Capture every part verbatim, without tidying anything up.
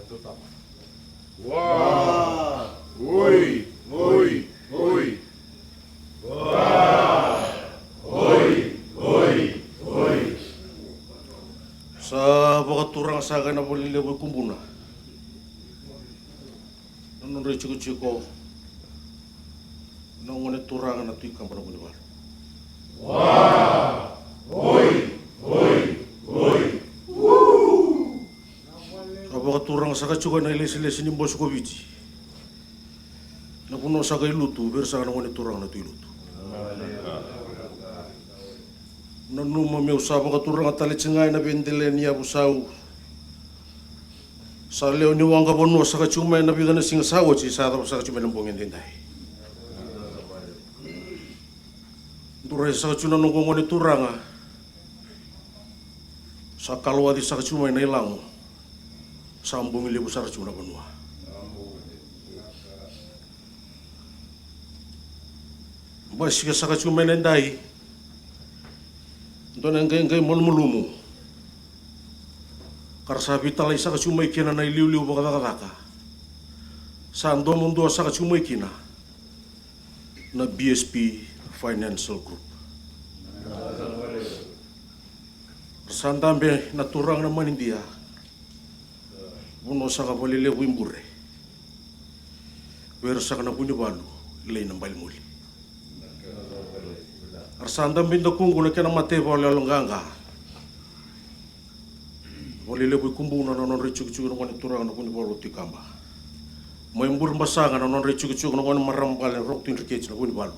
Wa, oi, oi, oi. Wa, oi, oi, oi. Sa vakaturaga saka ena valelevu e Kubuna na nodra itikotiko na gone turaga na Tui Kaba na Vunivalu. Wa, oi, oi, oi. Sa vakaturaga saka tiko ena ilesilesi ni Bose ko Viti na vanua saka i Lutu, vei ira saka na gone turaga na Tui Lutu. Nanuma meu sa vakaturaga tale tiko ga ena veidela ni yavusau. Sa lewe ni waqa vanua saka tiko mai na vica na siga sa oti, sa yacova saka tiko mai na bogi edaidai. Dou raica saka tiko na noqu gone turaga. Sa kalowaci saka tiko mai na ilago. Sa bogi levu sara tiko na vanua. Basika saka tiko mai na edai. Dua na qaiqai malumalumu. Ka ra sa vitalai saka tiko mai kina na iliuliu vakacakacaka. Sa domo dua saka tiko mai kina na B S P Financial Group. Ra sa dabe na turaga na manidia. Vanua saka valelevu i bure. Vei ira saka na Vunivalu, lei na Balimoli. Ra sa dabe dakuqu na kena mataivalu yalo qaqa. Valelevu i Kubuna na nodra itikotiko na gone turaga na Vunivalu o Tui Kaba. Mai Burebasaga na nodra itikotiko na gone marama bale na Roko Tui Dreketi na Vunivalu.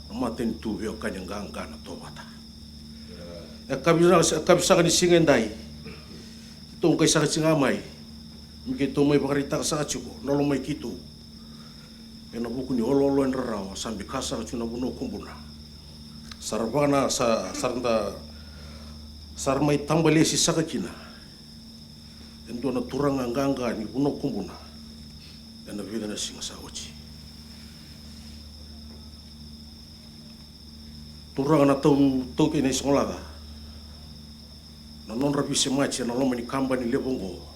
Na matanitu veiwekani qaqa na Tovata. E kavi saka ni siga edai. Keitou qai saka tiko ga mai me keitou mai vakaraitaka saka tiko na lomai keitou ena vuku ni oloolo e rarawa sa bika saka tiko na vanua o Kubuna. Sa ra vaka na sa ra da sa ra mai tabalesi saka kina e dua na turaga qaqa ni vanua o Kubuna ena vica na siga sa oti. Turaga na tau taukei na isogolaca. Na nodra visemati ena loma ni kabani levu oqo.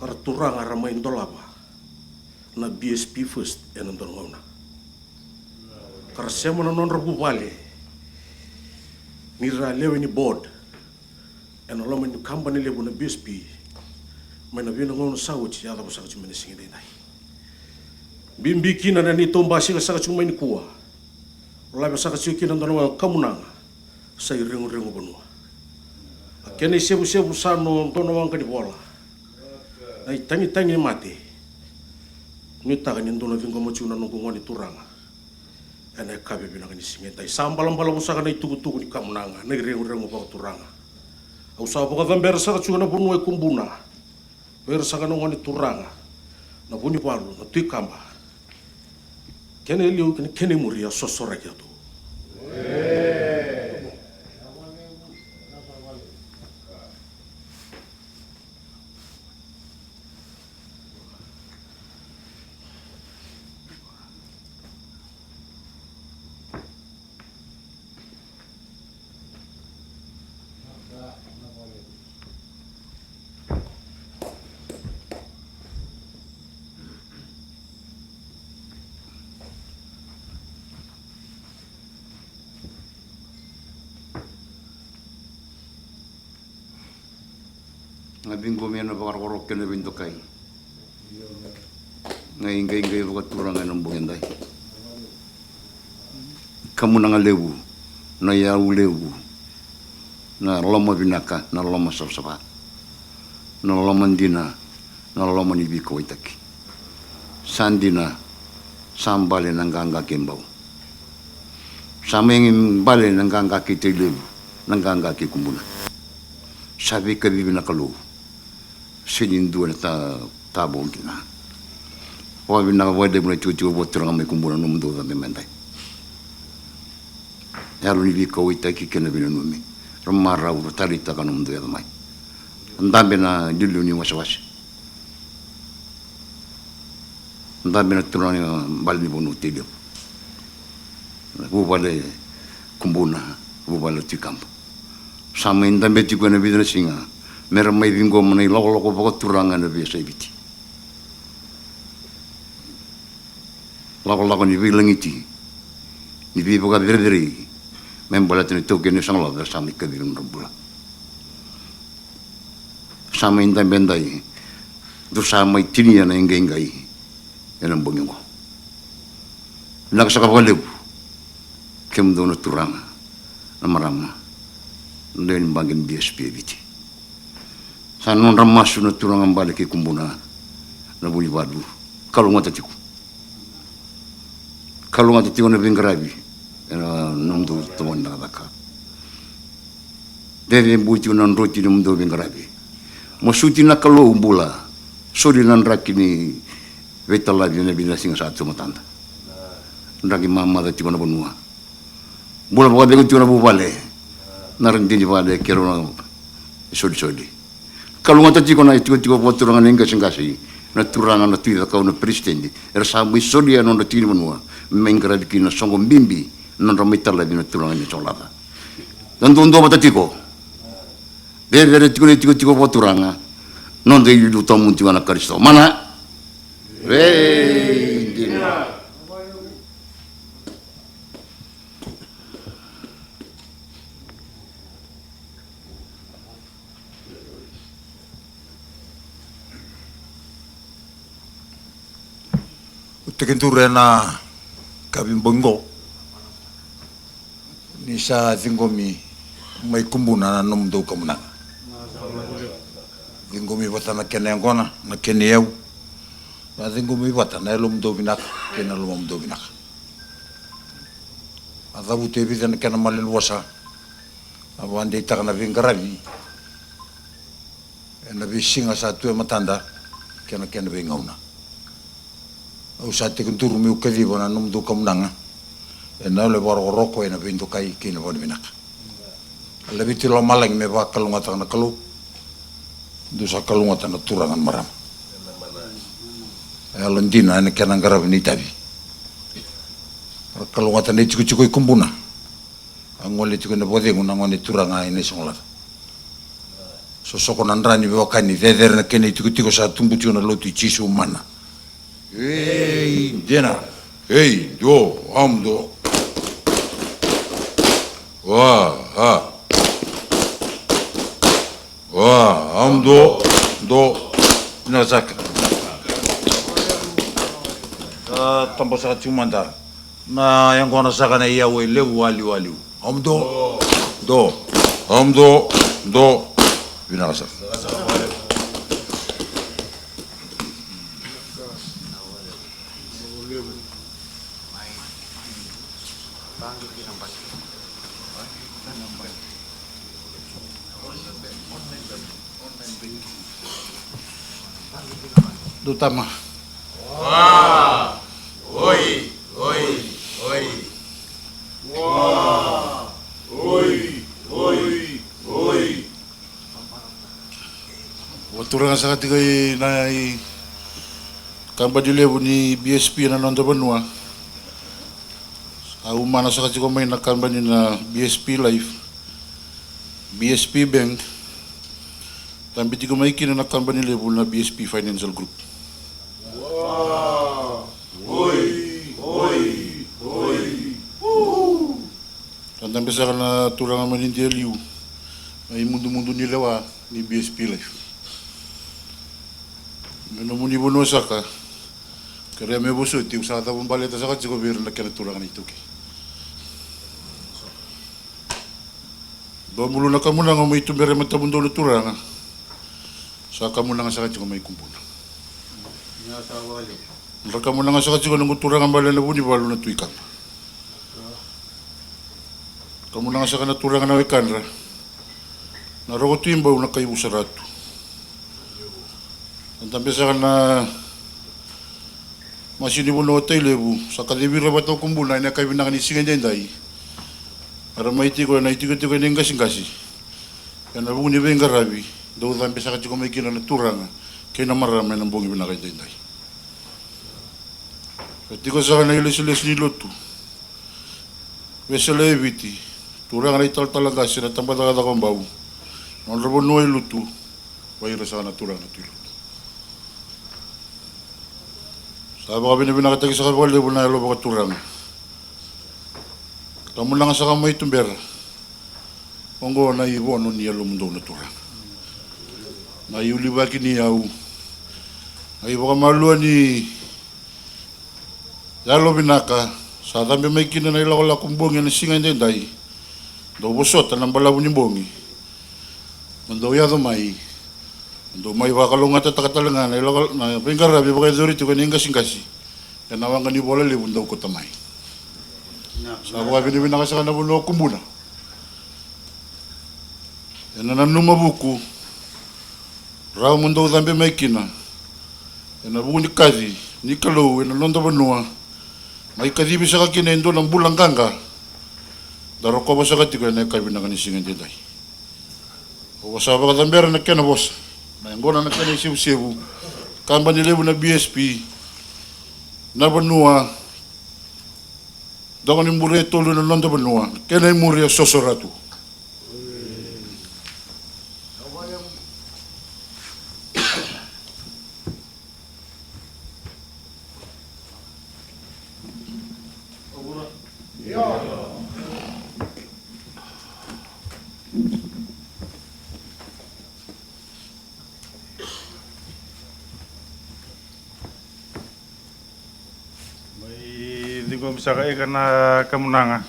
Ka ra turaga ra mai dolava na B S P First ena dua na gauna. Ka ra sema na nodra vuvale ni ra lewe ni board ena loma ni kabani levu na B S P mai na vei na gauna sa oti yacova saka tiko mai na siga edaidai. Bibi kina na neitou basika saka tiko mai nikua. Lave saka tiko kina dua na waqa kamunaga sa ireguregu vanua. A kena isevusevu sa no dua na waqa ni vola. Na itagitagi ni mate. Nuitaka ni dou na ciqoma tiko na noqu gone turaga. Ena yakavi vinaka ni siga edai sa balabalavu saka na itukutuku ni kamunaga na ireguregu vakaturaga. Au sa vakacabera saka tiko na vanua e Kubuna. Vei ira saka na gone turaga na Vunivalu na Tui Kaba. Kena iliu kei na kena imuri a sosoraki atu. Na ciqomi ena vakarokoroko kei na veidokai. Na iqaiqai vakaturaga ena bogi edai. Kamunaga levu, na iyau levu, na loma vinaka, na loma savasava, na loma dina, na loma ni veikauwaitaki. Sa dina, sa bale na qaqa kei Bau. Sa mai bale na qaqa kei Tailevu, na qaqa kei Kubuna. Sa veikacivi na Kalou. Sega ni dua na ta, tavo kina. Vakavinaka vakalevu na itikotiko vakaturaga mai Kubuna nomudou cabe mai edai. Yalo ni veikauwaitaki kei na veinanumi. Ra marau, ra taleitaka nomudou yaco mai. Dabe na liuliu ni wasewase. Dabe na turaga ni bale ni vanua o Tailevu. Vuvale Kubuna, vuvale Tui Kaba. Sa mai dabe tiko ena vica na siga me ra mai ciqoma na ilakolako vakaturaga ena veiyasai Viti. Lakolako ni veilagiti, ni veivakacerecerei me baleta na itaukei ni Sogalova era sa mai kacivi na nodra bula. Sa mai dabe edai, dou sa mai tinia na iqaiqai ena bogi oqo. Vinaka saka vakalevu kemudou na turaga, na marama, na lewe ni baqe ni B S P e Viti. Sa nodra masu na turaga bale kei Kubuna na Vunivalu. Kalougata tiko. Kalougata tiko na veiqaravi ena nomudou tomoni na cakacaka. Cecebui tiko na droti ni nomudou veiqaravi. Masuti na Kalou bula. Soli na draki ni veitalavi ena vica na siga sa tu e matada. Draki mamaca tiko na vanua. Bula vakacegu tiko na vuvale, na radini vale kei rau na isolisoli. Kalougata tiko na itikotiko vakaturaga ni qaseqase, na turaga na Tui Cakau, na peresitedi, era sa mai solia na nodra tiki ni vanua me mai qaravi kina na soqo bibi, na nodra mai talavi na turaga ni Sogolaca. Da duadua vata tiko. Cecere tiko na itikotiko vakaturaga, noda iliuliu tawamudu tiko na Karisito. Mana. Vei dina. Au tekiduru ena yakavi bogi oqo ni sa ciqomi mai Kubuna na nomudou kamunaga. Ciqomi vata na kena yaqona, na kena iyau. Sa ciqomi vata na yalomudou vinaka kei na lomamudou vinaka. A cavuta e vica na kena malanivosa, a vakadeitaka na veiqaravi ena veisiga sa tu e matada kei na kena veigauna. Au sa tekiduru meu kaciva na nomudou kamunaga ena yalo e vakarokoroko, ena veidokai kei na vakavinavinaka. A laveti lomalagi me vakalougatataka na Kalou. Dou sa kalougata na turaga na marama. E yalo dina ena kena qaravi na itavi. Ra kalougata na itikotiko i Kubuna. A gole tiko ena vakacegu na gone turaga e Naisogolaca. Sosoko na dra ni veiwekani, cecere na kena itikotiko, sa tubu tiko na lotu i Jisu mana. Ei dina. Ei do, a muduo. Wa, a. Wa, a muduo, do. Vinaka saka. A, taba saka tiko mada. Na yaqona saka na iyau e levu, waliwali. A muduo, do. A muduo, do. Vinaka saka. Dou tama. Wa, oi, oi, oi. Wa, oi, oi, oi. Vakaturaga saka tiko i na i kabani levu ni B S P ena noda vanua. A umana saka tiko mai na kabani na B S P Life, B S P Bank, tabi tiko mai kina na kabani levu na B S P Financial Group. Oi, oi, oi. Sa dabe saka na turaga mai Nidia liu, na imudumudu ni lewa ni B S P Life. Me nomuni vanua saka, kerea me vosoti, au sa cavu baleta saka tiko vei ira na kena turaga na iTaukei. Dua bulu na kamunaga mai tubera e matamudou na turaga. Sa kamunaga saka tiko mai Kubuna. Ra kamunaga saka tiko noqu turaga bale na Vunivalu na Tui Kaba. Kamunaga saka na turaga na wekadra na Roko Tui Bau na Kaivusa Ratu. Na dabe saka na Masu ni vanua o Tailevu, sa kacivi ira vata o Kubuna ena yakavi vinaka ni siga edaidai. Era mai tiko ena itikotiko ni qaseqase ena vuku ni veiqaravi dau cabe saka tiko mai kina na turaga kei na marama ena bogi vinaka edaidai. Sa tiko saka na ilesilesi ni lotu, Wesele e Viti, turaga na italatala qase, na tabacakacaka o Bau, nodra vanua e Lutu, Vakaira saka na turaga na Tui Lotu. Sa vakavinavinakataki saka vakalevu na yalo vakaturaga. Kamunaga saka mai tubera. Oqo na ivono ni yalomudou na turaga. Na iulivaki ni yau. Na ivakamalua ni yalo vinaka sa cabe mai kina na ilakolako bogi ena siga edaidai. Dou vosota na balavu ni bogi. Mo dou yaco mai. Mo dou mai vakalougatataka tale ga na ilako, na veiqaravi vakayacori tiko ena iqasiqasi ena waqa ni Vola Levu dou kauta mai. Sa vakavinavinaka saka na vanua o Kubuna. Ena nanuma vuku rawa mo dou cabe mai kina ena vuku ni kaci ni Kalou ena noda vanua. Mai kacivi saka kina e dua na bula qaqa da rokova saka tiko ena yakavi vinaka ni siga edaidai. Au sa vakacabera na kena vosa, na yaqona na kena isevusevu, kabani levu na B S P, na vanua, doka ni bure e tolu ena noda vanua, kena imuri e sosoratu. Mai ciqomi saka ika na kamunaga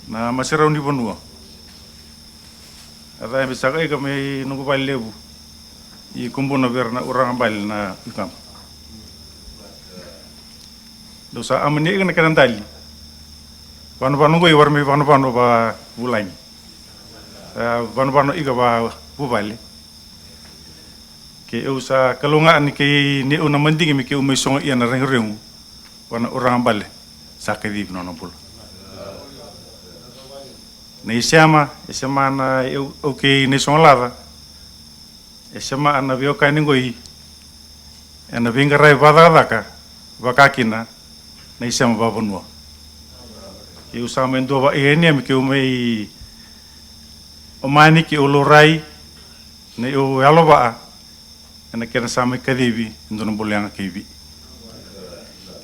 na maserau ni vanua. A cabe saka ika mai noqu vale levu i Kubuna vei ira na uraga bale na Tui Kaba. Dou sa amani ika na kena dali. Vanavana oqo i wara mai vanavana va vulagi. Sa vanavana ika va vuvale. Ke au sa kalougata ni kei niu na madigi me keu mai sogo ia na reguregu. Vua na uraga bale sa kacivi nona bula. Na isema, e sema na au, au kei na isogo laca. E sema na veiwekani qoi ena veiqaravi vakacakacaka vaka kina na isema vavanua. Keu sa mai dua vaaiania me keu mai omani keu laurai na iu yalovaa ena kena sa mai kacivi e dua na bula yaga kei Viti.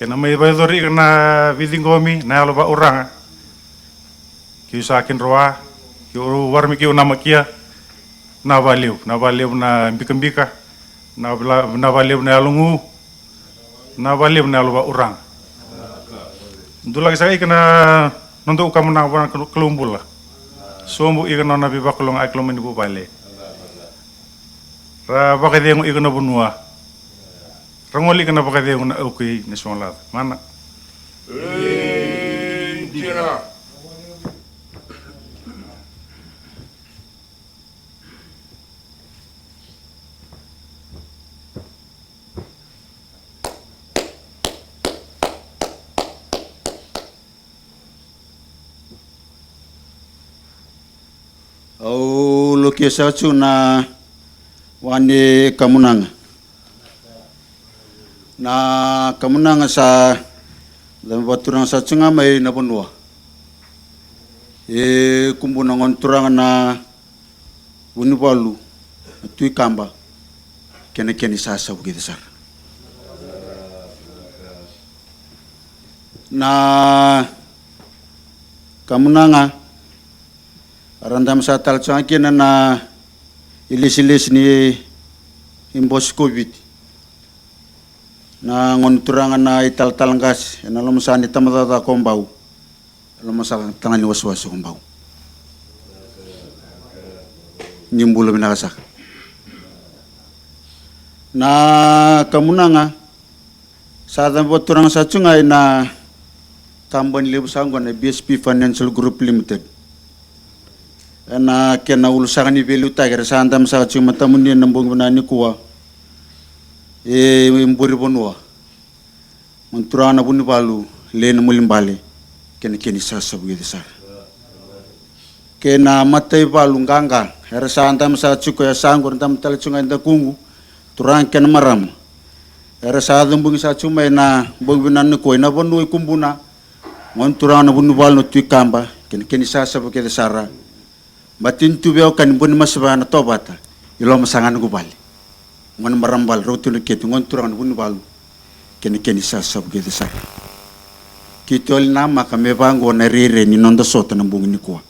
Kena mai vakayacori ika na veiciqomi na yalo vakauraga. Keu sa kidroa, keu wara me keu namakia. Na valevu, na valevu na bikabika, na valevu na yalogu, na valevu na yalo vakauraga. Dulaki saka ika na noda kamunaga vua na Kalou bula. Sobu ika na nona veivakalougatataki loma ni vuvale. Ra vakacegu ika na vanua. Ra gole ika na vakacegu na aukei na isogo laca. Mana. Ei, dina. Au lokia saka tu na wa ni kamunaga. Na kamunaga sa cabe vakaturaga saka tu ga mai na vanua. E Kubuna, gone turaga na Vunivalu na Tui Kaba kei na kena isasavu kece sara. Na kamunaga era dabe saka tale tu ga kina na ilesilesi ni ibosi ko Viti. Na gone turaga na italatala qase ena loma saka ni tabacakacaka ko Bau. Loma saka tale ga ni wasewase ko Bau. Ni bula vinaka saka. Na kamunaga sa cabe vakaturaga saka tu ga ena kabani levu saka oqo na B S P Financial Group Limited. Ena kena ulu saka ni veiliutaki era sa dabe saka tu matamuni ena bogi vinaka nikua. E buri vanua. Gone turaga na Vunivalu, Lei na Mulibale kei na kena isasavu kece sara. Kei na mataivalu qaqa era sa dabe saka tiko, e yasaqu, era dabe tale tiko ga e dakuqu, turaga kei na marama. Era sa cabuqi saka tiko mai na bogi vinaka nikua ena vanua i Kubuna. Gone turaga na Vunivalu na Tui Kaba kei na kena isasavu kece sara. Matanitu veiwekani Boni Masivaya na Tovata i loma sara ga ni noqu vale. Gone marama vale, rau tu na kete, gone turaga na vunivalu kei na kena isasavu kece sara. Keitou yali namaka me vaqo na rairai ni noda sota na bogi nikua.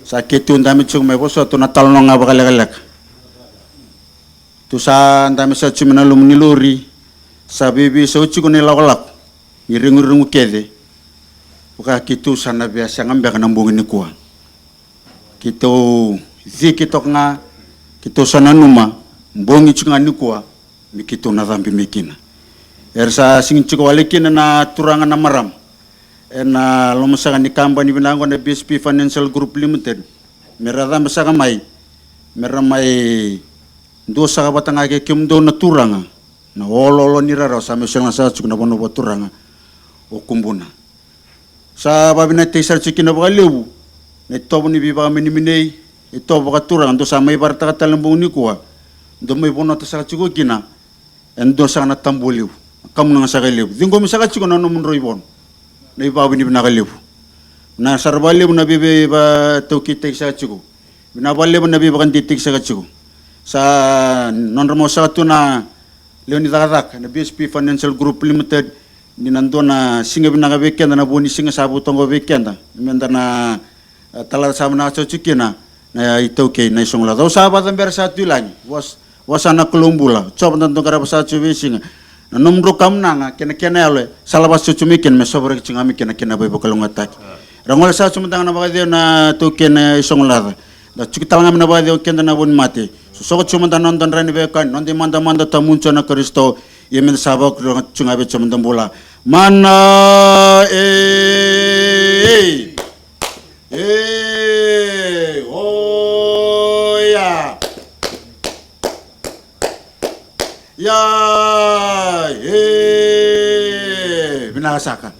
Sa keitou dabe tiko mai, vosota, tou na talanoa ga vakalekaleka. Tou sa dabe sara tiko mai na loma ni lori, sa veiveisau tiko na ilakolako ni reguregu kece. Vaka keitou sa na via sega beka na bogi nikua. Keitou ciki toka ga, keitou sa nanuma, bogi tiko ga nikua me keitou na cabe mai kina. Era sa sigi tiko wale kina na turaga na marama ena loma saka ni kabani vinaka oqo na B S P Financial Group Limited, me ra cabe saka mai, me ra mai dua saka vata ga kei kemudou na turaga, na oloolo ni rarawa sa mai soli ga saka tiko na vanua vakaturaga o Kubuna. Sa vavinaitaki sara tiko kina vakalevu na itovo ni veivakamenemenei, itovo vakaturaga, dou sa mai varataka tale na bogi nikua, dou mai vonota saka tiko kina e dua saka na tabua levu, na kamunaga saka levu. Ciqomi saka tiko na nomudrau ivono na ivakavinavinaka levu. Na sara vakalevu na veivakataukeitaki saka tiko. Vinaka vakalevu na veivakadeitaki saka tiko. Sa nodra mau saka tu na lewe ni cakacaka na B S P Financial Group Limited, ni na dua na siga vinaka vei keda, na vua ni siga sa votu oqo vei keda, meda na, e, talata sa vinaka saka tiko kina na iTaukei na Isogo Laca. Au sa vakacabera saka tu i lagi, vosa, vosa na Kalou bula, Jiova da dau qarava saka tiko veisiga. Na nomudrau kamunaga kei na kena yalo e salavata saka tiko mai kina, me sovaraki tiko ga mai kina na kena veivakalougatataki. Ra gole saka tiko mada ga na vakacegu na taukei na Isogo Laca. Da tiko tale ga mai na vakacegu keda na vua ni mate. Sosoko tiko mada na noda dra ni veika, noda imadamada tamudu tiko na Karisito. Ia meda sa vakacegu tiko ga vei Jiova na noda bula. Mana, e, e, e, oya. Ia, e, vinaka saka.